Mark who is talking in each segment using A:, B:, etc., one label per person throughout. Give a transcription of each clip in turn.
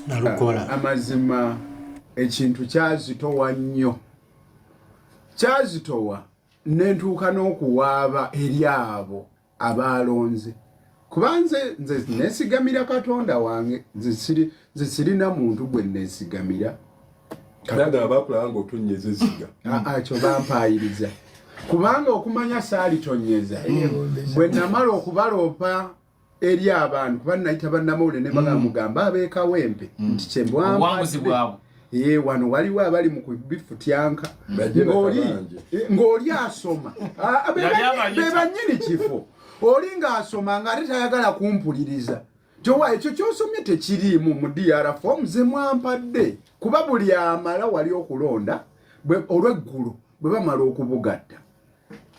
A: Nalukola.
B: Amazima ekintu kyazitowa nnyo, kyazitowa nentuuka n'okuwaaba eri abo abaalonze, kuba nze nesigamira Katonda wange, nze sirina muntu gwe nesigamira.
C: Naddala bakulaba ng'otonnyeza ezziga.
B: Aa, kyo bampaayiriza, kubanga okumanya saalitonyeza bwe namala okubaloopa eri abantu, kuba nayita bannamawulire ne bagamba, "Mugambe ab'eKawempe nti
D: Obuwanguzi
B: kyembwampadde
D: bwabwe.
B: Ye wano waliwo abali mu kubifutyanka."
C: Bajje
B: Ng'oli
C: bakabanje.
B: ng'oli asoma. Ah, be
D: Yali abayita.
B: be bannyini kifo, oli ng'asoma ng'ate tayagala kumpuliriza. Towa ekyo kyosomye tekiriimu mu DR form ze mwampadde, kuba buli amala wali okulonda olweggulo bwe bamala okubugatta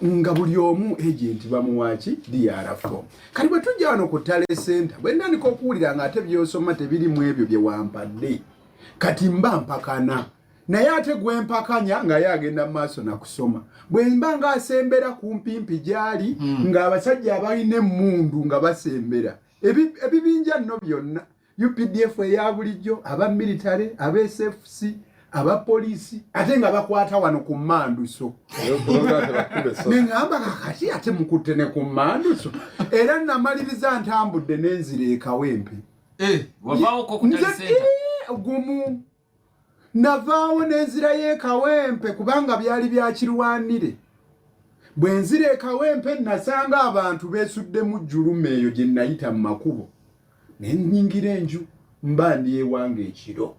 B: nga buli omu agent bamuwaki DR form. Kati bwe tujja wano ku tally center, bwe ndandika okuwulira nga ate byosoma tebirimu ebyo bye wampadde, kati mba mpakana naye, ate gwe mpakanya nga ye agenda mu maaso nakusoma. Bwe mba ng'asembera kumpimpi gy'ali, ng'abasajja abalina emmundu nga basembera, ebibinja nno byonna, UPDF eya bulijjo, aba military, aba SFC, abapoliisi, ate nga bakwata wano ku manduso. Neŋŋamba, "Kakati ate mukutte ne ku manduso?" Era namaliriza ntambudde n'enzira eKawempe.
D: Eh, wavaawoko ku
B: Nze
D: tally center.
B: Gumu navaawo n'enzira y'eKawempe kubanga byali byakirwanire. Bwe nzira eKawempe nasanga abantu beesuddemu jjuluma eyo gye nayita mu makubo ne nnyingira enju, mba ndi ewange ekiro,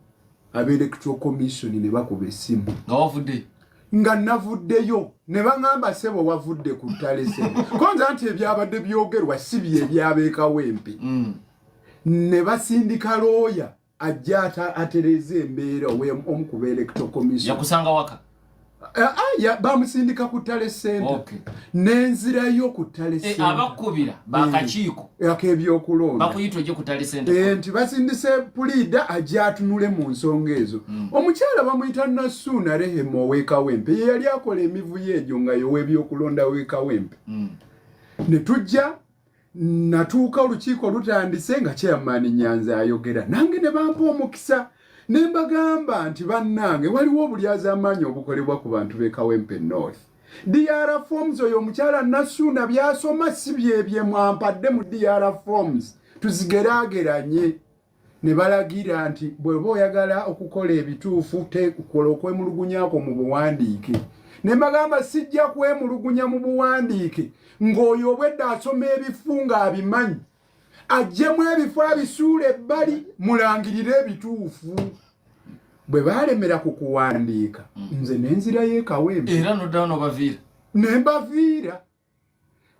B: ab'Electoral Commission ne bakuba essimu.
D: Nga wavudde?
B: Nga navuddeyo, ne baŋŋamba, "Ssebo, wavudde ku tally center." Konza nti ebyabadde byogerwa si bye byabeekawempe. Ne basindika looya ajja atereeze embeera, omu ku Electoral Commission.
D: Yakusanga waka?
B: Ah, bamusindika ku tally center. Nenzirayo ku tally center.
D: Abakubira bakakiiko
B: ak'ebyokulonda
D: bakuyita ojje ku tally center.
B: Nti basindise puliida ajja atunule mu nsonga ezo. Omukyala bamuyita Nasuuna Rehema ow'eKawempe, ye yali akola emivuyo egyo nga yow'ebyokulonda w'eKawempe. Ne tujja, natuuka olukiiko lutandise nga chairman Nyanza ayogera nange, ne bampa omukisa ne mbagamba nti, "Bannange, waliwo obulyazaamaanyi obukolebwa ku bantu b'e Kawempe North. DR forms, oyo omukyala Nasuuna byasoma si byebye mwampadde mu DR forms, tuzigeraageranye." Ne balagira nti bw'oba oyagala okukola ebituufu, kola okwemulugunyako mu buwandiike. Ne mbagamba, "Sijja kwemulugunya mu buwandiike ng'oyo obwedda asoma ebifu ng'abimanyi. Aggyemu ebifo abisuula ebbali, mulangirire ebituufu." Bwe baalemera ku kuwandiika, nze nenzirayo eKawempe.
D: Era noddawo nobaviira?
B: Ne mbaviira,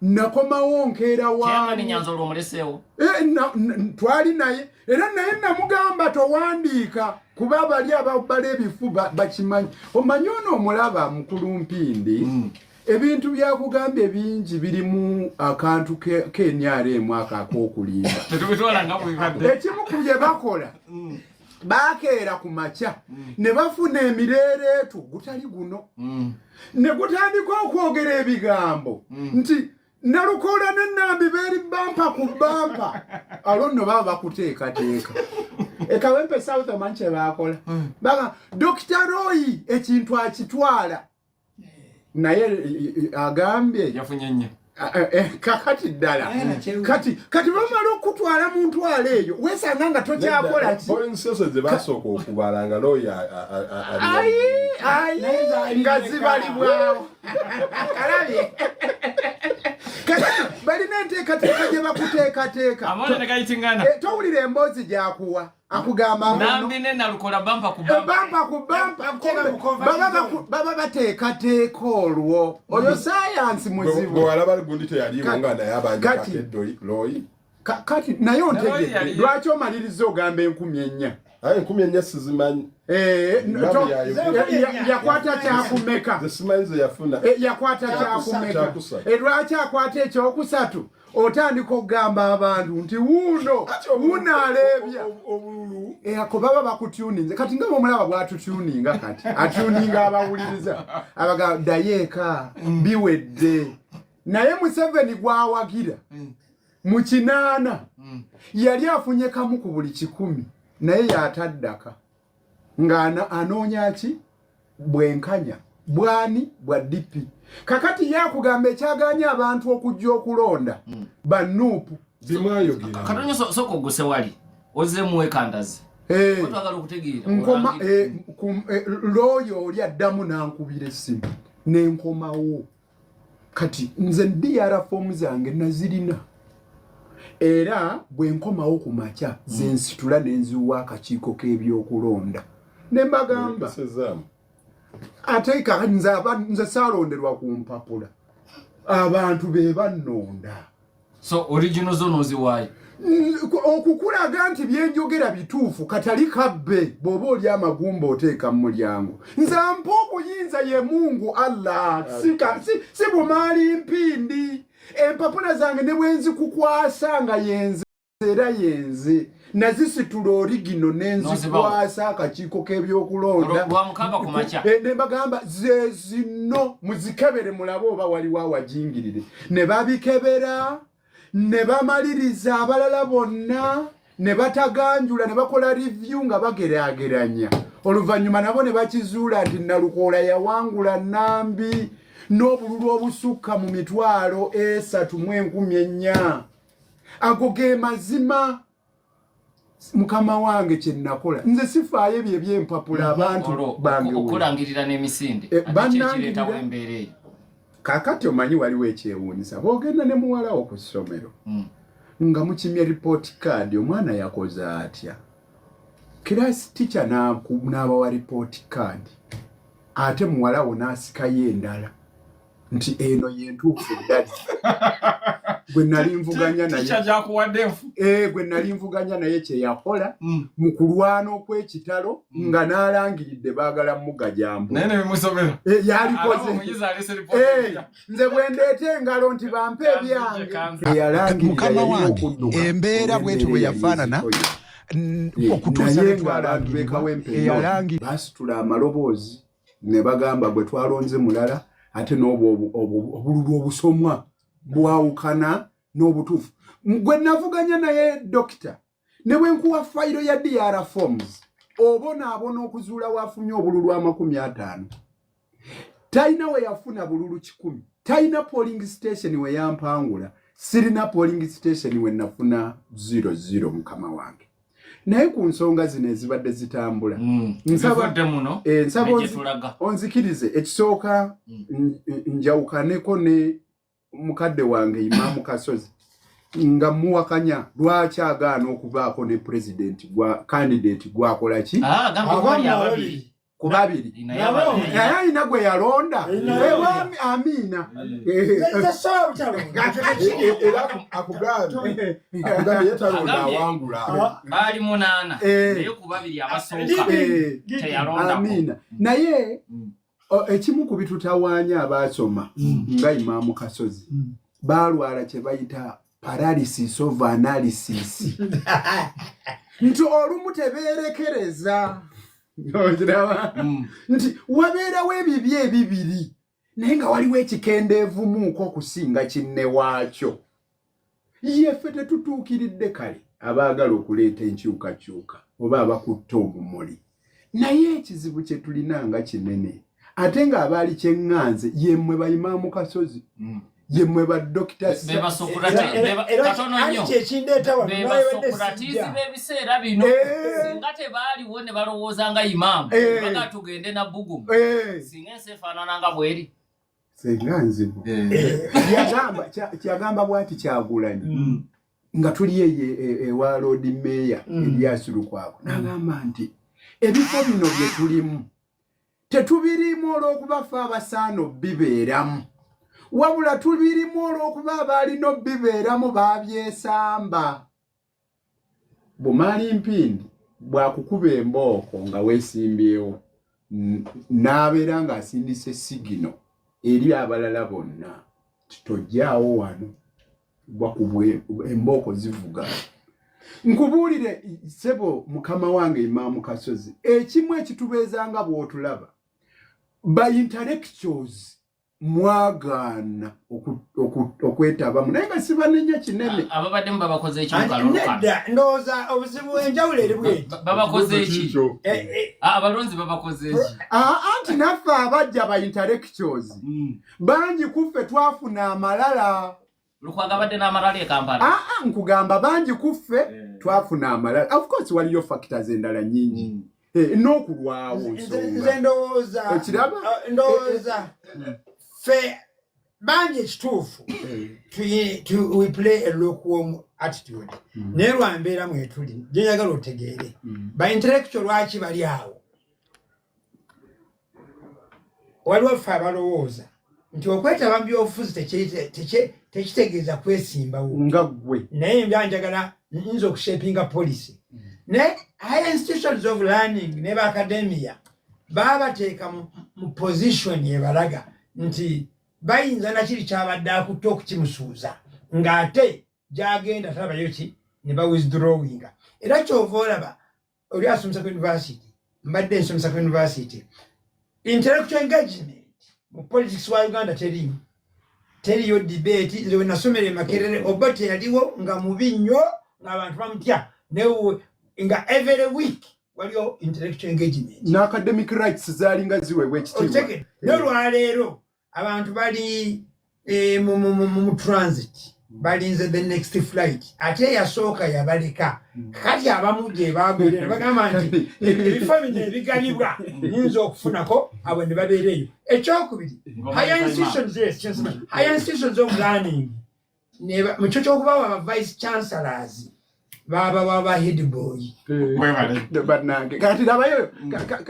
B: nakomawo nkeera.
D: Chairman
B: Waani?
D: Nyanza olwo omuleseewo?
B: Eh, twali naye, era naye namugamba, "Towandiika, kuba bali ababala ebifu bakimanyi." Omanyi ono omulaba mukulu Mpindi, ebintu byakugambye bingi birimu akantu KNRM ako ak'okulimba.
D: Tetubitwala nga bwebadde.
B: Ekimu ku bye bakola, bakeera ku makya ne bafuna emireereetu gutali guno, ne gutandika okwogera ebigambo nti Nalukoola n'Ennambi beeri bampa ku bampa. Alwo nno baba bakuteekateeka. EKawempe South omanyi kye baakola? Baga Dr Roy ekintu akitwala naye agambye
D: yafunye nnyo.
B: Kakati ddala kati bamala okutwala mu ntwalo eyo, weesanga nga tokyakola ki.
C: Polling stations ze basooka okubala nga lawyer
B: Ayi, ayi, nga zibalibwawo kalabye. Kakati balina enteekateeka gye bakuteekateeka.
D: Amawulire ne gayitingana.
B: Towulira emboozi gyakuwa, akugamba mbu
D: Nambi ne Nalukola bampa ku bampa.
B: Bampa ku bampa. Baba bateekateeka olwo oyo sayansi muzibu.
C: Bwewalaba gundi teyaliiwo nga naye abanja
B: Kati-
C: kakeddo looyi.
B: Kati naye ontegedde
D: Yali-
B: lwaki omaliriza ogamba 4000?
C: Aye 4000 sizimanyi. Babu
B: Yakwata kyakumeka?
C: Ze simanyi ze yafuna.
B: Yakwata kyakumeka?
C: Kyakusatu.
B: Lwaki akwata ekyokusatu? Otandika okugamba abantu nti wuuno wuuno aleebya.
C: Obululu.
B: Ako baba bakutuninze. Kati nga bwomulaba bwatutuninga, kati atuninga abawuliriza, abaga ddayo eka biwedde. Naye Museveni gwawagira mu 80 yali afunye 1 ku buli 100. Naye yataddaka nga anoonya ki? Bwenkanya bwani bwa DP. Kakati yakugamba ekyaganya abantu okujja okulonda ba NUP.
C: Bimwayogera.
D: Katonyo soko oguse wali ozzeemu wekandazi.
B: Eh.
D: Otwagala okutegeera.
B: Nkoma
D: olangira.
B: Looya oli addamu n'ankubira essimu nenkomawo. Kati nze DR form zange nazirina, era bwe nkomawo ku makya zensitula nenziwa akakiiko k'ebyokulonda ne mbagamba
C: Weekesezaamu.
B: Ate nze saalonderwa ku mpapula, abantu be bannonda.
D: So original zo n'oziwaayo?
B: Okukulaga nti byenjogera bituufu, katali kabbe. Bw'oba oli amagumba oteeka mu mulyango. Nze ampa obuyinza ye Mungu Allah, si bumaali mpindi. Empapula zange ne bwe nzikukwasa nga yenze, era yenze nazisitula original nenzikwasa akakiiko k'ebyokulonda.
D: Lwa mukaaga ku makya.
B: Ne mbagamba ze zino, muzikebere mulabe oba waliwo awajingirire. Ne babikebera ne bamaliriza, abalala bonna ne bataganjula ne bakola review nga bageraageranya. Oluvannyuma nabo ne bakizuula nti Nalukoola yawangula Nambi n'obululu obusukka mu 304,000. Ago ge mazima, mukama wange. Kye nakola nze sifaayo ebyo ebyempapula. Abantu
D: Olwo
B: bange
D: okulangirira n'emisinde.
B: Eh,
D: Ate ki
B: bannangirira.
D: ekireetawo embeera eyo?
B: Kaakati omanyi waliwo ekyewuunyisa, bw'ogenda ne muwalawo ku ssomero nga mukimye report card, omwana yakoze atya, class teacher n'abawa report card, ate muwalawo n'asikayo endala nti eno yentuufu ddali gwe nali nvuganya naye.
D: Teacher gyakuwadde enfu.
B: Eh, gwe nali nvuganya naye kye yakola mu kulwana okw'ekitalo nga n'alangiridde baagala mugajambo.
D: Naye nebimusobera.
B: Eh, yalikoze.
D: Omuyizi alese report.
B: Eh, nze bwe ndeeta engalo nti bampe ebyange.
D: Kanze.
B: Eyalangirira
A: Mukama
B: yalina
A: wange,
B: okudduka
A: embeera bwetyo bwe
B: olw'embeera
A: yafaanana,
B: eyali
A: okutuusa
B: naye
A: lwe
B: ng'abantu
A: twalangiribwa
B: b'e Kawempe basitula amaloboozi ne bagamba gwe twalonze mulala, ate n'obwo obululu obusomwa bwawukana n'obutuufu. Gwe navuganya naye dokita, ne bwe nkuwa fayiro ya DR forms, obonaabona okuzuula waafunye obululu 50. Talina we yafuna bululu 100, talina polling station we yampangula, sirina polling station we nafuna 00, mukama wange. Naye ku nsonga zino ezibadde zitambula,
D: Bivudde muno
B: nsaba
D: ne gye tulaga.
B: onzikirize ekisooka njawukaneko ne mukadde wange Imaamu Kasozi nga muwakanya lwaki agaana okubaako ne president gwa candidate gwakola ki.
D: Ah, agamba kuba
E: Abamu
D: ali ababiri.
E: ababiri.
B: Ku babiri.
D: Naye ababiri.
B: Naye alina gwe yalonda.
E: Alina.
B: Amiina.
E: Nze sobola butalonda.
C: Era akugambye ye talonda
D: Agambye.
C: awangula.
D: Baali munaana. Naye ku babiri abasooka teyalondako.
B: Amiina. Naye ekimu ku bitutawaanya abaasoma nga Imaamu Kasozi, baalwala kye bayita paralysis of analysis, nti olumu tebeerekereza. Okiraba nti wabeerawo ebibi ebibiri, naye nga waliwo ekikendeevumuuko okusinga kinne waakyo. Yeffe tetutuukiridde, kale abaagala okuleeta enkyukakyuka oba abakutta omumuli, naye ekizibu kye tulina nga kinene, ate ng'abaali kyeŋŋanze yemmwe bayimaamu Kasozi, yemmwe ba dokita.
D: Be ba Socrates, katono
E: Anti
D: nnyo.
E: kyekindeeta wano
D: Be
E: nawebadde
D: ba Socrates
E: sijja.
D: b'ebiseera bino. Singa tebaaliwo ne balowooza nga imaamu, baga tugende na bbugumu, singa ensi efaanana nga bweri.
B: Senga nzibu. Kyagamba bwati Kyagulanyi nga tuli eyo ewa Lord Mayor Erias Lukwago, n'agamba nti ebifo bino bye tulimu tetubirimu olw'okuba ffe abasaana obbibeeramu, wabula tubirimu olw'okuba abaalina obbibeeramu baabyesamba. Bumaali mpindi bwakukuba embooko nga weesimbyewo n'abeera ng'asindise signal eri abalala bonna nti tojjaawo wano, bakubwe embooko zivuga. Nkubuulire ssebo mukama wange Imaamu Kasozi, ekimu ekitubeezanga bw'otulaba ba intellectuals. Mwagaana okwetabamu naye nga sibanenya kinene.
D: Ababaddemu babakoze eki mu kalulu kano?
E: Nedda, ndowooza obuzibu enjawulo eri bweti.
D: Babakoze eki?
C: Kikyo.
D: Abalonzi babakoze eki?
B: Anti naffe abajja ba intellectuals bangi kuffe twafuna amalala.
D: Lukwago abadde n'amalala e Kampala.
B: Nkugamba bangi kuffe twafuna amalala. Of course waliyo factors endala nyingi, n'okulwawo
E: Nze
B: nsonga.
E: ndowooza
B: Okiraba?
E: Ndowooza ffe bangi ekituufu we play a lukewarm attitude, naye lwa mbeera mwetuli gyenjagala otegeere ba intellectual lwaki bali awo. Waliwo ffe abalowooza nti okwetaba mu byobufuzi tekitegeeza kwesimbawo.
B: Nga ggwe.
E: Naye mbya njagala nyinza okushapinga policy, ne higher institutions of learning ne ba academia baabateeka mu position ebalaga nti bayinza nakiri kyabadde akutte okukimusuuza ng'ate gyagenda talabayo ki ne ba withdrawinga. Era kyova olaba oli asomesa ku university, mbadde nsomesa ku university, intellectual engagement mu politics wa Uganda teriimu, teriyo debate. Nze we nasomera e Makerere, oba teyaliwo nga mubi nnyo ng'abantu bamutya, naye nga every week waliwo intellectual engagement.
B: N'academic rights zaalinga ziweebwa ekitiibwa.
E: Otegedde? Naye olwaleero abantu bali mu transit, balinze the next flight, ate eyasooka yabaleka. Kati abamu gye bagwire ne bagamba nti ebifo bino ebigabibwa nyinza okufunako, abo ne babeera eyo. Ekyokubiri, higher institutions, yes, yes, higher institutions of learning mu kyo ky'okubawa aba vice chancellors, babawa ba head boy.
B: Bannange, kati labayo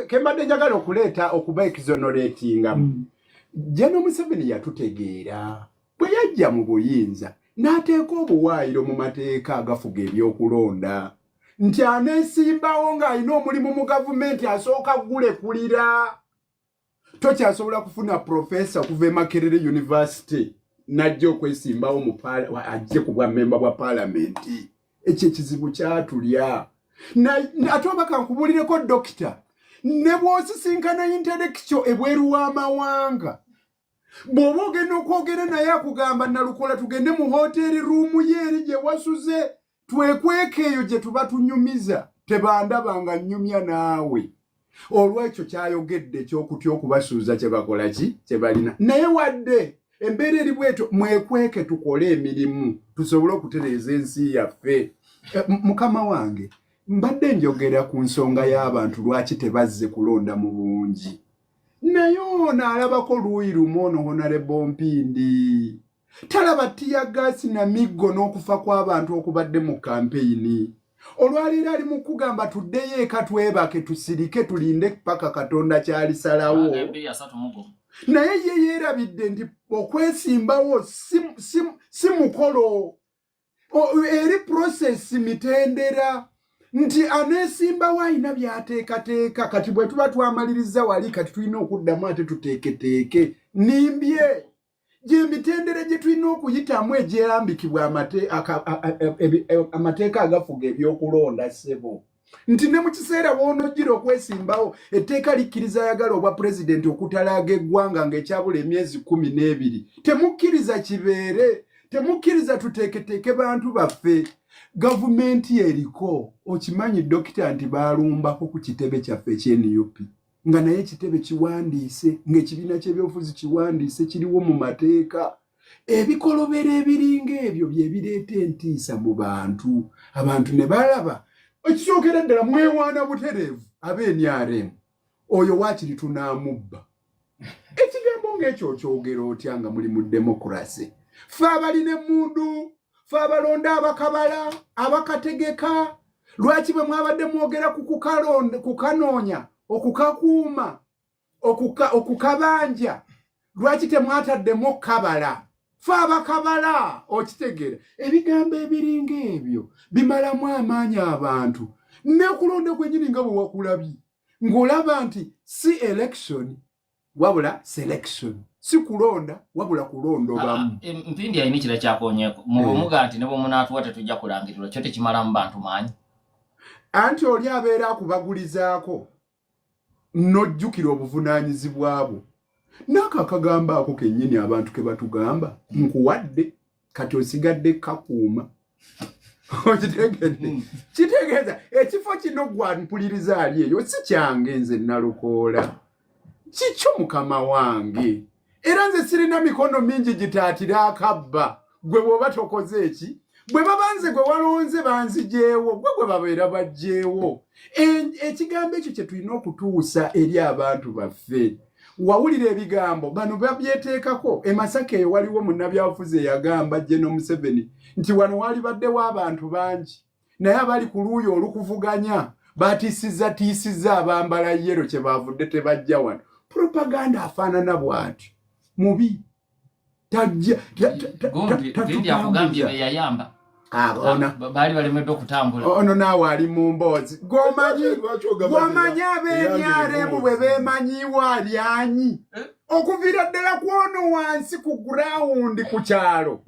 B: kembadde njagala okuleeta okuba exoneratinga. General Museveni yatutegeera bwe yajja mu buyinza n'ateeka obuwaayiro mu mateeka agafuga ebyokulonda nti aneesimbawo ng'alina omulimu mu gavumenti asooka gulekulira. Tokyasobola kufuna profesa okuva e Makerere University n'ajja okwesimbawo mu ajje ku bwa memba bwa paalamenti. Ekyo ekizibu kyatulya. Ate oba kankubuulireko, dokita, ne bw'osisinkana intellectual ebweru w'amawanga, bw'oba ogenda okwogera naye akugamba, "Nalukola, tugende mu hoteeri room ye eri gye wasuze, twekweka eyo gye tuba tunyumiza, tebandaba nga nnyumya naawe." Olwekyo kyayogedde ekyokutya okubasuuza kye bakola ki kye balina. Naye wadde embeera eri bwetyo, mwekweke tukole emirimu tusobole okutereeza ensi yaffe. Mukama wange, mbadde njogera ku nsonga y'abantu lwaki tebazze kulonda mu bungi, naye ono alabako luuyi lumu. Ono Honorable Mpindi talaba teargas na miggo n'okufa kw'abantu okubadde mu kampeyini. Olwaleero ali mu kugamba tuddeyo eka twebake tusirike tulinde paka Katonda kyalisalawo. Naye ye yeerabidde nti okwesimbawo si mukolo, eri process, mitendera, nti aneesimbawo alina by'ateekateeka. Kati bwe tuba twamaliriza wali, kati tulina okuddamu ate tuteeketeeke nimbye gyemitendera gye tulina okuyitamu egyerambikibwa amateeka agafuga ebyokulonda. Ssebo, nti ne mu kiseera w'onogira okwesimbawo, etteeka likkiriza ayagala obwa pulezidenti okutalaaga eggwanga ng'ekyabula emyezi 12. Temukkiriza kibeere, temukkiriza. Tuteeketeeke bantu baffe. Gavumenti eriko, okimanyi dokita, nti baalumbako ku kitebe kyaffe eky'e NUP, nga naye ekitebe kiwandiise, ng'ekibiina ky'ebyobufuzi kiwandiise, kiriwo mu mateeka. Ebikolobero ebiringa ebyo bye bireeta entiisa mu bantu, abantu ne balaba ekisookera ddala mwewaana butereevu ab'NRM, oyo waakiri tunaamubba. Ekigambo ng'ekyo okyogera otya nga muli mu demokurasi? Fe abalina emmundu, fe abalonda abakabala abakategeka, lwaki bwe mwabadde mwogera ku kukanoonya, okukakuuma, okukabanja, lwaki temwataddemu okukabala? Fe abakabala. Okitegeera, ebigambo ebiringa ebyo bimalamu amaanyi abantu. Nekulonda kwenyini nga bwe wakulabye, ng'olaba nti si election wabula selection, si kulonda wabula kulondobamu.
D: Ah, Mpindi alina ekira kyakonyeko mubumuga nti ne bwemunaatuwa tetujja kulangirirwa, kyo tekimalamu bantu maanyi.
B: Anti oli abeera akubagulizaako n'ojjukira obuvunaanyizibwa bwo. Naako akagambo ako kennyini abantu ke batugamba, nkuwadde, kati osigadde kakuuma. Okitegedde? Kitegeeza ekifo kino gwampuliriza ali eyo si kyange nze Nalukoola, kikyo mukama wange, era nze sirina mikono mingi gitaatira akabba. Gwe bw'oba tokoze eki, bwe babanze gwe walonze banzijeewo, gwe gwe babeera bajjeewo. Ekigambo ekyo kye tulina okutuusa eri abantu baffe. Wawulira ebigambo bano babyeteekako. E Masaka eyo waliwo munnabyabufuzi eyagamba General Museveni nti wano walibaddewo abantu bangi, naye abali ku luuyi olukuvuganya batiisizza tiisizza abambala yellow, kye baavudde tebajja wano. Propaganda afaanana bw'atyo mubi, tajja.
D: Gundi akugambye beyayamba baali balemeddwa okutambula.
B: Ono naawe ali mu mboozi. Gwomanyi ab'eNRM bwe beemanyiwa lyanyi okuviira ddala kwono wansi ku ground ku kyalo.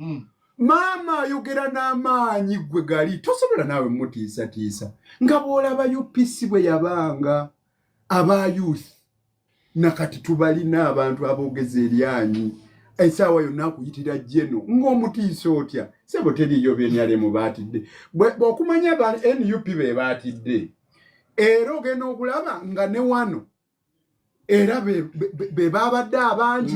B: Maama ayogera n'amaanyi, gwe gali tosobola naawe mutiisatiisa, nga bw'olaba UPC bwe yabanga aba youth. Nakati tubalina abantu aboogeza eryanyi, essaawa yonna akuyitira jeno ng'omutiisa otya sebo? Teriiyo b'NRM baatidde. Bw'okumanya ba NUP be baatidde, era ogenda okulaba nga ne wano era be babadde abangi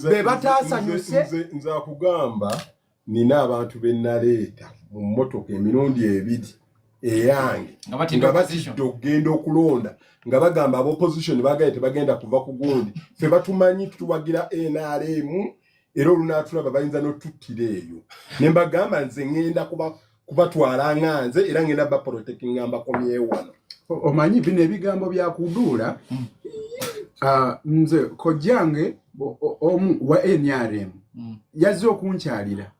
B: be bataasanyuse.
C: Nze akugamba, nina abantu be naleeta mu mmotoka emirundi ebiri eyange nga batidde okugenda okulonda, nga bagamba aba opposition bagaye tebagenda kuva ku gundi, ffe batumanyi tuwagira NRM, era olunaatulaba bayinza n'otuttira eyo. Ne mbagamba nze ŋŋenda kubatwala nga nze, era ŋŋenda baprotectinga mbakomyewo wano.
B: Omanyi bino ebigambo byakuduula. Nze kojjange omu wa NRM yazze okunkyalira,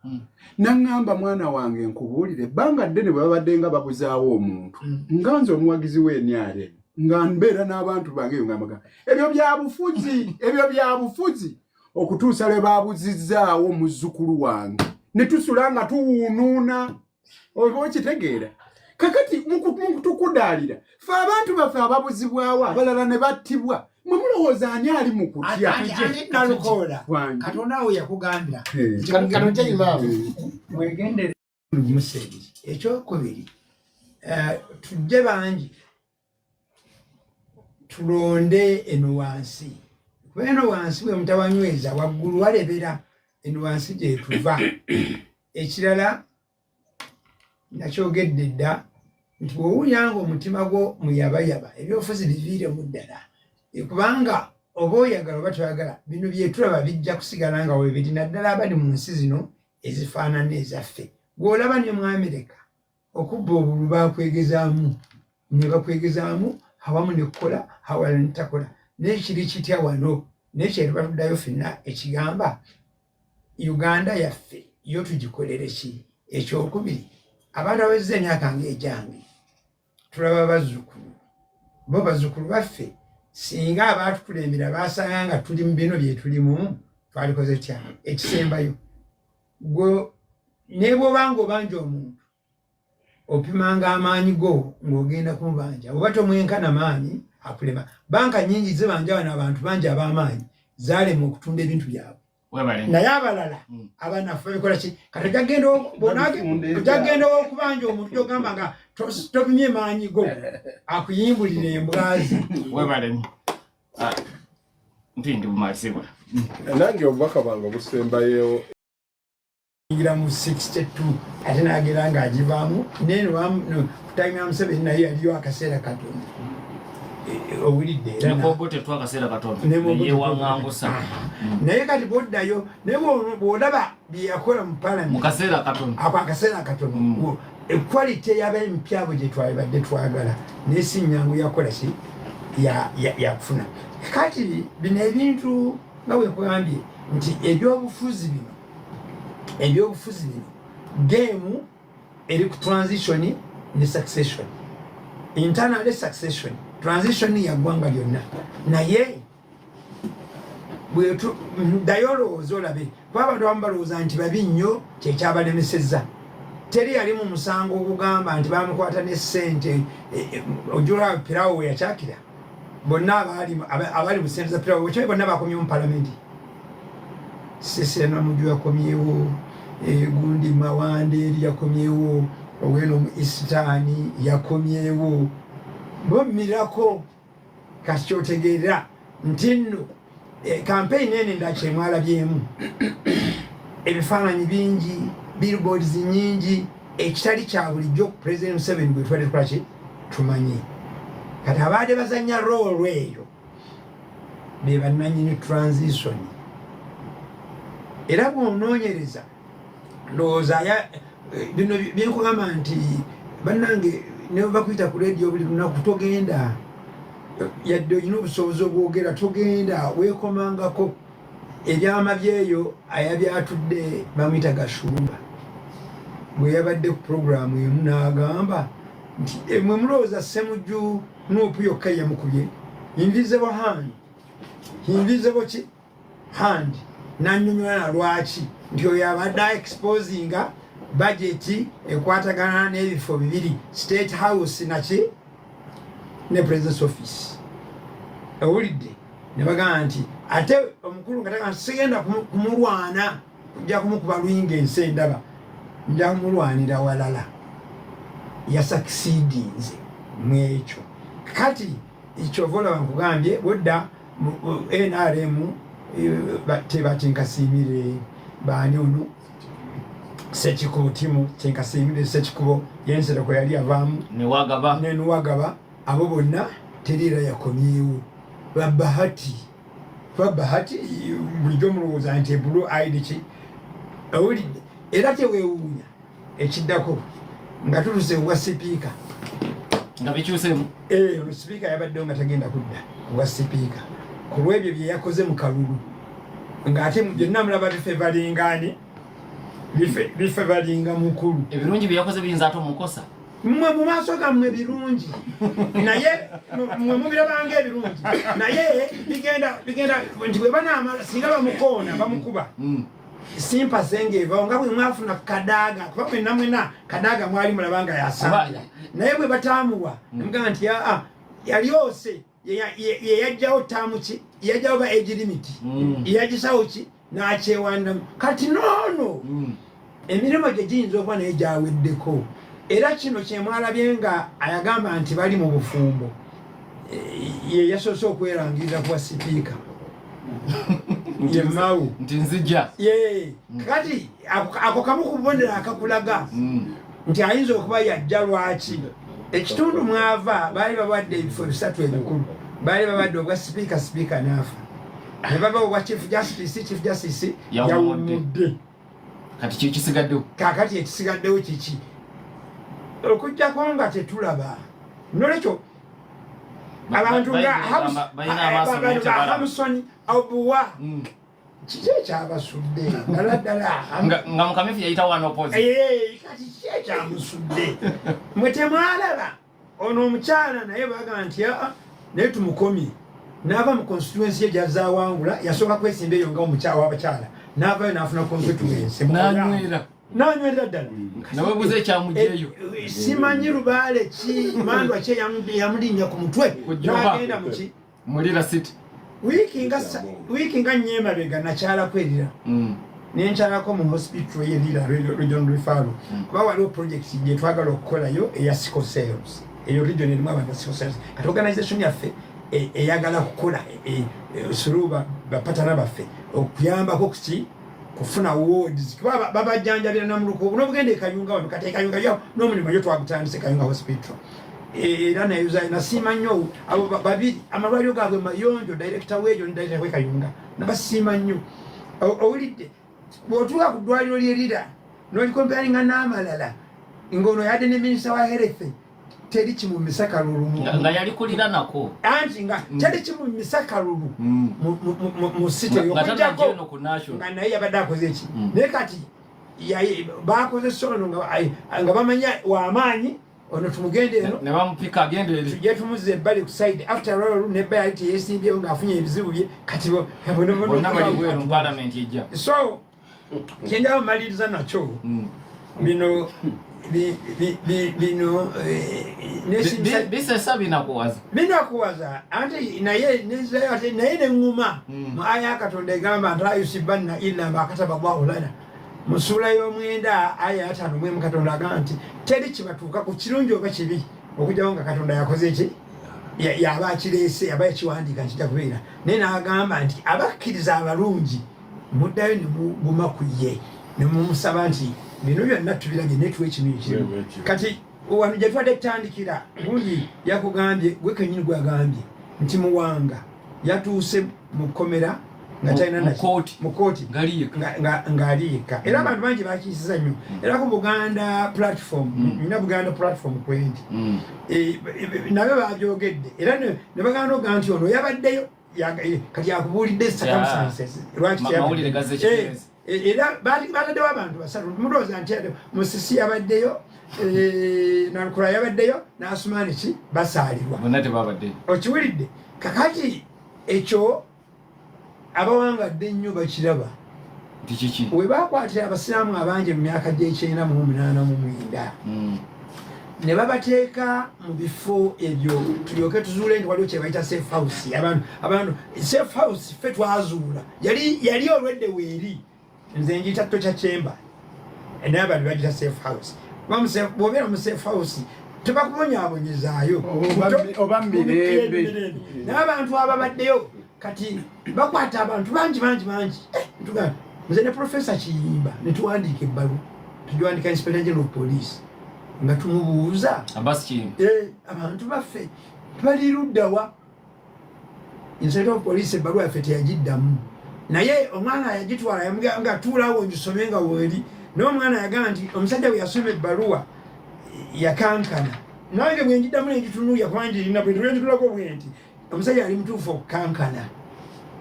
B: naŋŋamba, "Mwana wange, nkubuulire, ebbanga ddene bwe babadde nga babuzaawo omuntu, nga nze omuwagizi wa NRM nga mbeera n'abantu bange eyo, nga mbagamba ebyo bya bufuzi, ebyo bya bufuzi, okutuusa lwe babuzizzaawo muzzukulu wange ne tusula nga tuwuunuuna." Oba okitegeera? Kakati mukutukudaalira fe abantu baffe ababuzibwawo, abalala ne battibwa, mwe mulowooza ani ali mu kutya?
E: Nalukoola,
B: Wange.
E: Katonda awo yakugambira
A: Kano imaamu.
E: Mwegendere Museveni. Ekyokubiri, tujje bangi tulonde eno wansi, kuba eno wansi bwe mutawanyweza, waggulu walebera, eno wansi gyetuva. Ekirala nakyogedde dda nti bw'owulira nga omutima gwo muyabayaba, ebyobufuzi biviiremu ddala. Kubanga oba oyagala oba toyagala, bino byetulaba bijja kusigala nga webiri, naddala abali mu nsi zino ezifaanana ezaffe. Gw'olaba ne mu Amerika okubba obululu bakwegezaamu ne bakwegezaamu awamu nekukola, awalala netakola. Naye kiri kitya wano? Naye kyetuba tuddayo ffenna ekigamba Uganda yaffe yo tugikolere ki? Ekyokubiri, abantu abawezezza emyaka ngaegyange tulaba bazzukulu, bo bazzukulu baffe singa abaatukulembera basanga nga tuli mu bino byetulimu, twalikoze tya? Ekisembayo, gwe ne bw'obanga obanja omuntu, opimanga amaanyi go ng'ogenda kumubanja, oba tomwenkana maanyi akulema. Banka nyingi zibanja wano abantu bangi ab'amaanyi zaalema okutunda ebintu byabwe, naye abalala abanafu babikola ki? Kati ojagenda okubanja omuntu gyogamba nga topimye maanyi go, akuyimbulira embwazi.
D: Webale. Ah, mpindi bumazibwa.
C: Nange obubaka bwange obusembayo
E: Yingira mu 62 ate nagera ng'agivaamu neno kutayimira Museveni, naye yaliyo akaseera katono. Owulidde era
D: Nekobote tu akaseera katono
E: Ne Mobutu.
D: Yewaŋŋangusa.
E: Naye kati bwoddayo naye bw'olaba bye yakola mu
D: mu
E: palamenti
D: kaseera katono.
E: Ako akaseera katono, equality y'abempya abo gye twalibadde twagala, naye si nyangu yakola ki yakufuna. Kati bino ebintu nga bwe nkugambye nti ebyobufuzi bino game eri ku transition ne succession, internal succession, transition ya ggwanga lyonna. Naye bwetu ddayo olowooza olabe, kuba abantu abamu balowooza nti babi nnyo kyekyabalemesezza. Teri yali mu musango ogugamba nti bamukwata ne ssente. Ojula pirawo we yakyakira, bonna abaali mu ssente za pirawo, bonna bakomyewo mu palamenti. Cecily Namujju yakomyewo, gundi Mawande eri yakomyewo, oweno mu Eastern yakomyewo, bommirako. Kasi kyotegeera nti nno campaign eno endala kyemwalabyemu ebifaananyi bingi, billboards nyingi, ekitali kya bulijjo ku President Museveni gwe tubadde tukola ki tumanyi. Kati abaadde bazanya role eyo be bannanyini transition. Era bw'onoonyereza, ndowooza bino byenkugamba nti bannange, ne bwe bakuyita ku rediyo buli lunaku, togenda, yadde olina obusobozi obwogera, togenda, weekomangako. Ebyama byeyo ayabyatudde bamuyita Gashumba, bwe yabadde ku puroguramu emu n'agamba nti, "Mwe mulowooza Semujju NUP yokka yamukubye, invisible hand, invisible ki hand." Nanyonyola na lwaki nti oyo abadde exposinga budget ekwatagana n'ebifo bibiri, State House naki ne President's office. Owulidde? Ne bagamba nti ate omukulu nga tagamba, sigenda kumulwana, kujja kumukuba luyinga, ensi endaba, nja kumulwanira walala. Yasucceedinze mwekyo. Kati kyova olaba nkugambye, bwodda mu NRM, tebatenkasiimire baani ono Sekikubo, Timu Kyenkasiimire Sekikubo, yensereko yali avaamu.
D: Newagaba.
E: Nenuwagaba, abo bonna teriera yakomyewo. Babahati, babahati bulijjo mulowooza nti blue eyed ki. Owulidde? Era teweewuunya ekiddako nga tutuse obwa sipiika.
D: Nga bikyusemu.
E: Ono sipiika yabaddewo nga tagenda kudda kubwa sipiika ku lwebyo bye yakoze mu kalulu, ng'ate byonna mulaba bifevalingani, bifevalinga mukulu.
D: Ebirungi bye yakoze biyinza ate omukosa.
E: Mmwe mu maaso gammwe birungi, naye mmwe mubirabanga ebirungi, naye bigenda bigenda nti bwe banaamala, singa bamukoona bamukuba, sympathy ng'evawo nga bwe mwafuna Kadaaga, kuba mwenna mwena Kadaaga mwali mulaba nga yasamira, naye bwe bataamuwa nemugamba nti aa yali ose ye yajjawo taamu ki, yajjawo ba age limit, yagisawo ki n'akyewandamu. Kati noono emirimu gye giyinza okuba naye gyaweddeko. Era kino kyemwalabye nga ayagamba nti bali mu bufumbo, ye yasoose okwerangirira kuwa sipiika ye Mawu.
D: Nti nzija.
E: Ye kati ako kamu ku bubonero akakulaga nti ayinza okuba yajja. Lwaki ekitundu mwava baali bawadde ebifo bisatu ebikulu? Baali babadde obwa sipiika, sipiika naafa, ne baba obwa Chief Justice, Chief Justice
D: yawummudde.
E: Yawummudde.
D: Kati kyekisigaddewo?
E: Kakati ekisigaddewo kiki, okugjako nga tetulaba? Nolwekyo abantu nga
D: Balina amaaso naye
E: ba
D: tebalaba.
E: Hamson Obuwa, kiki ekyabasudde ddala ddala?
D: Nga mukamyufu yayita one opposite.
E: Kati kiki ekyamusudde? Mwe temwalaba ono omukyala naye bagamba nti aa, naye tumukomye, n'ava mu constituency ye gyazawangula. Yasooka kwesimba eyo nga omukyala w'abakyala, n'avayo n'afuna constituency.
D: Nanywera.
E: Nanywera ddala.
D: Nawebuuza ekyamugyeyo.
E: Simanyi lubaale ki, mandwa ki eyamulinnya ku mutwe.
D: Kujjoba.
E: N'agenda muki?
D: Mulira City.
E: Wiiki nga nnya emabega nakyalako erira, nenkyalako mu hospital yerira region referral, kuba waliwo project gye twagala okukolayo eya sickle cells. Eyo region erimu abantu ba sickle cells. Kati organization yaffe eyagala kukola through bapatana baffe okuyambako kuki kufuna wards, kuba babajjanjabira namuluko n'obugenda ekayunga wano. Kati ekayunga yo n'omulimu yo twagutandise, Kayunga Hospital. Era nayoza nasiima nnyo abo babiri, amalwaliro gaabwe mayonjo, director weeyo ne director wekayunga nabasiima nnyo. Owulidde? Bw'otuuka ku ddwaliro lyerira n'olicomparinga n'amalala, ng'ono yadde ne minisita wa health, teri kimumisa kalulu
D: Nga yali kulira nako.
E: Anti nga teri kimumisa kalulu mu city.
D: Nga
E: okujjako
D: tanajja eno ku national.
E: Nga naye yabadde akoze eki? Naye kati bakozesa ono nga bamanya wamaanyi ono, tumugende eno.
D: Ne bamupika agenda eri.
E: Tujje tumuzza ebbali ku side. After all, nebba yali teyesimbyewo ng'afunye ebizibu bye. Kati
D: bonna bali bweru mu parliament ejja.
E: So kyenjaba maliriza nakyo, bino Bino
D: eh, bisesa binakuwaza
E: binakuwaza anti naye nezayo ate naye neŋŋuma hmm. mu aya ya Katonda egamba nti la yusibanna illa ma kataba llahu lana mu ssuula y'omwenda aya yataano mwemu Katonda agamba nti teri kibatuuka ku kirungi oba kibi okujjawo nga Katonda yakoze ki yaba akireese aba yakiwandiika nkijja kubeera naye n'agamba nti abakkiriza abalungi muddayo ne muguma ku ye ne mumusaba nti bino byonna tubirabye naye tuwe kino ekimu kati wano gye tubadde tutandikira gundi yakugambye gwe kenyini gwagambye nti Muwanga yatuuse mu kkomera nga talina mu kooti ng'ali yekka era abantu bangi bakiyisiza nnyo mm. era ku Buganda platform mm. nina Buganda platform kwendi mm. e, e, nabyo babyogedde era ne baganda oga nti ono yabaddeyo eh, kati akubuulidde circumstances lwaki eh, eh, era bataddewo abantu basatu mulowooza nti Musisi yabaddeyo Nalukula yabaddeyo n'Asumaani ki basaalirwa okiwulidde kakati ekyo abawangadde ennyo bakiraba we bakwatira abasiraamu abangi mu myaka gy'ekyenda mu omunaana mu mwenda hmm. ne babateeka mu bifo ebyo tulyoke tuzuule nti waliwo kyebayita safe house abantu abantu safe house ffe twazuula yali yali olwedde weeri nze njiyita torture chamber naye abantu bagita safe house bwobeera mu safe house tebakubonyabonyezaayo
B: oba mirembe
E: naye abantu ababaddeyo kati bakwata abantu bangi bangi bangi eh, nze ne Profesa Kiyimba netuwandiika ebbaluwa tugiwandika Inspector General of Police nga tumubuuza eh, abantu baffe bali luddawa Inspector of Police ebbaluwa yaffe teyagiddamu naye omwana yagitwala yamugamba nga tuulawo ngisome nga weeri naye omwana yagamba nti omusajja bwe yasoma ebbaluwa yakankana nange bwe ngiddamu nengitunuulya kuba ngirina bwe ntulako bwe nti omusajja ali mutuufu okukankana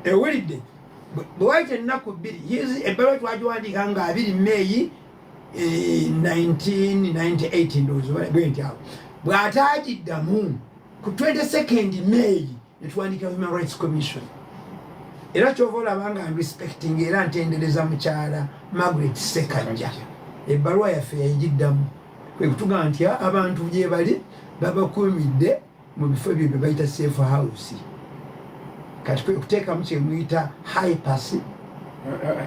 E: ewulidde bwe wayita ennaku bbiri ebbaluwa twagiwandiika nga 2 Meeyi 1998 eh, ndowooza bwe nti awo bw'ataagiddamu ku 22nd May netuwandika Human Rights Commission era kyova olaba nga respecting era ntendereza mukyala Margaret Sekajja ebbaluwa yaffe yayigiddamu kwe kutugamba nti abantu gyebali babakuumidde mu bifo ebyo bye bayita safe house kati kwe kuteekamu kyemuyita habeas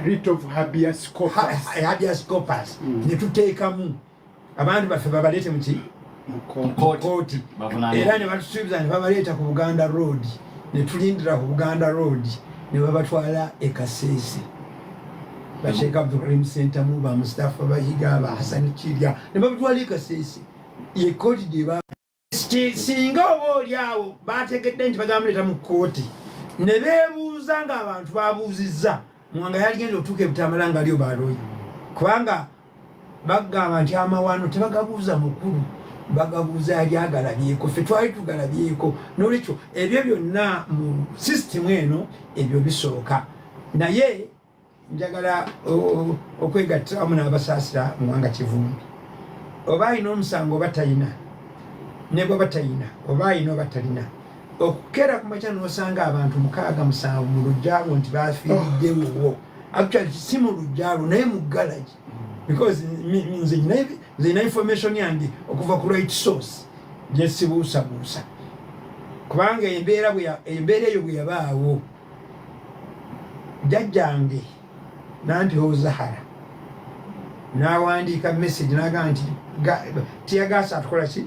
B: writ of habeas corpus
E: habeas corpus netuteekamu abantu baffe babaleete muki kooti era ne batusuubiza ne babaleeta ku Buganda Road ne tulindira ku Buganda Road ne babatwala e Kasese baSheikh Abdulkarim Sentamu ba Mustafa Bahiga ba Hassan Kirya ne babatwala e Kasese ye kooti gye ba singa oba oli awo bategedde nti bagamuleeta mu kkooti ne beebuuza ng'abantu babuuzizza Muwanga yaligenda okutuuka ebutamala nga aliyo baloyi kubanga bagamba nti amawano tebagabuuza mukulu bagabuuza yali agalabyeko ffe twali tugalabyeko nolwekyo ebyo byonna mu sisitimu eno ebyo bisooka naye njagala okwegattira wamu n'abasaasira Muwanga Kivumbi oba alina omusango oba talina ne bwaba talina oba alina oba talina okukeera ku makya n'osanga abantu mukaaga musanvu mu luggya lwo nti bafiiriddewo actually si mu luggya lwo naye mu garage because nze nina information yange okuva ku right source gyesibuusabuusa kubanga embeera embeera eyo bwe yabaawo jjajjange Nampewo Zahara n'awandiika message n'agamba nti tear gas atukola ki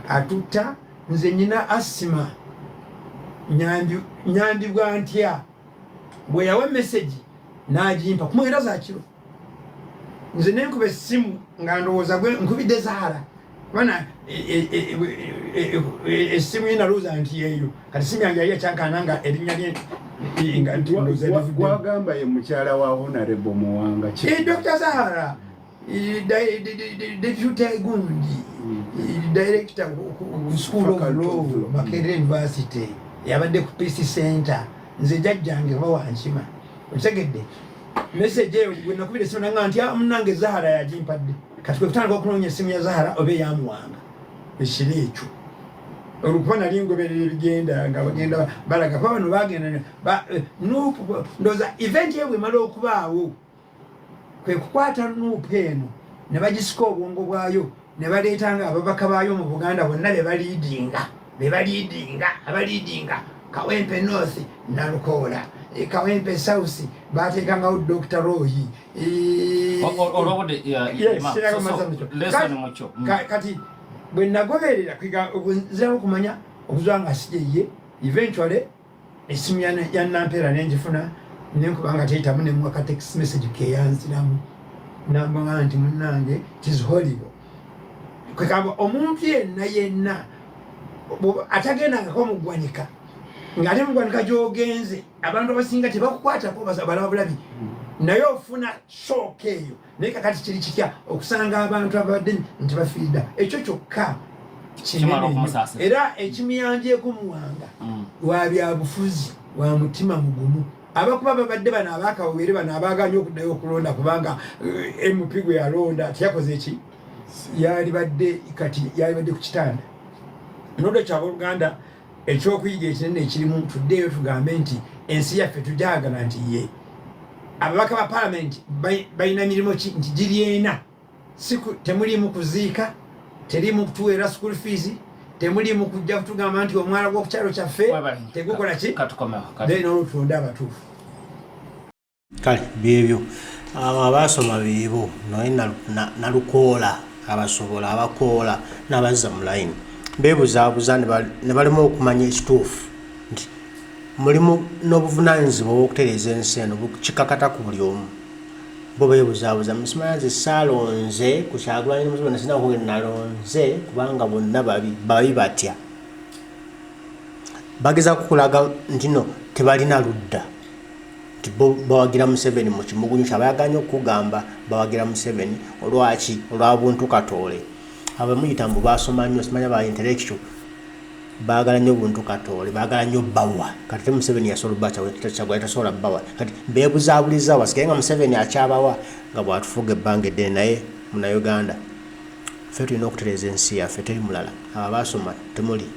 E: atutta nze nyina asima nyambibwa ntya bwe yawa message n'agimpa ku mwenda za kiro nze nenkuba essimu nga ndowooza gwe nkubidde Zahara kubana essimu ye nalowooza nti yeeyo kati simu yange yali yakyankana nga erinnya lye nga nti ndowooza livuddemu.
B: Gwagamba ye mukyala wa Honorable Muwanga
E: Dr. Zahara deputy gundi director ku School of Law Makerere University yabadde ku Peace Center nze jjajjange oba wankima okitegedde message eyo gwe nakubira essimu nanga nti ah, munange Zahara yagimpadde kati kwe kutandika okunoonya essimu ya Zahara oba eyamuwanga ekiro ekyo olwokuba nali ngoberera ebigenda nga bagenda balaga kuba bano bagenda NUP ndowooza event eyo bwemala okubaawo kwe kukwata NUP eno ne bagisika obwongo bwayo Ne baleetanga ababaka baayo mu Buganda bonna be baleadinga, be baleadinga, abaleadinga Kawempe North Nalukoola, Kawempe South bateekangawo Dr Roy.
D: Olwobudde.
E: Yes,
D: lesson mukyo.
E: Kati bwe nagoberera nziramu okumanya okuzwa nga sijeye, eventually esimu ya Nampeera nenjifuna, nenkuba nga teyitamu, nemuwa ka text message keyanziramu, nambanga nti, "Munange, it is horrible." Kwekamba omuntu yenna yenna atagendangako mu ggwanika, ng'ate mu ggwanika gy'ogenze abantu abasinga tebakukwatako, balaba bulabi, naye ofuna shock eyo. Naye kakati kiri kitya okusanga abantu abadde nti bafiiridda? Ekyo kyokka kinene
D: Kimala
E: nnyo.
D: okumusaasira.
E: Era ekimuyambyeko Muwanga wa byabufuzi, wa mutima mugumu. Abakuba babadde bano abakawere, bano abaganye okuddayo okulonda, kubanga MP gwe yalonda teyakoze eki, yalibadde kati yalibadde ku kitanda. Nolwekyo, abooluganda, ekyokuyiga ekinene ekirimu, tuddeeyo tugambe nti ensi yaffe tujagala nti ye ababaka ba palamenti balina mirimu ki? Nti giri ena. Temulimu kuziika, terimu kutuweera school fees, temulimu kujja kutugamba nti omwala gw'okukyalo kyaffe
D: Webale.
E: tegukola ki.
D: Katukomewo.
E: Then olwo abatuufu.
F: Kale byebyo, abo abaasoma beebo naye Nalukoola abasobola abakoola n'abazza mu layini, beebuzaabuza ne balema okumanya ekituufu nti mulimu n'obuvunaanyizibwa obw'okutereeza ensi eno kikakata ku buli omu. Bo beebuzaabuza, musimanya nze saalonze ku Kyagulanyi ne Museveni, sina kugenda nalonze kubanga bonna babi. Babi batya? Bagezaako kulaga nti no tebalina ludda, nti bo bawagira Museveni mu kimugunyu kyabayaganya okugamba bawagira Museveni olwaki? Olwa buntu katoole. Abo muyita mbu basoma nnyo, simanya ba intellectual, baagala nnyo buntu katoole, baagala nnyo bawa. Kati te Museveni yasobola Kyagulanyi tasobola bawa. Kati beebuzaabuliza wasigaye nga Museveni akyabawa nga bw'atufuga ebbanga eddene. Naye Munnayuganda, ffe tulina okutereeza ensi yaffe, teri mulala. Abo abaasoma temuli.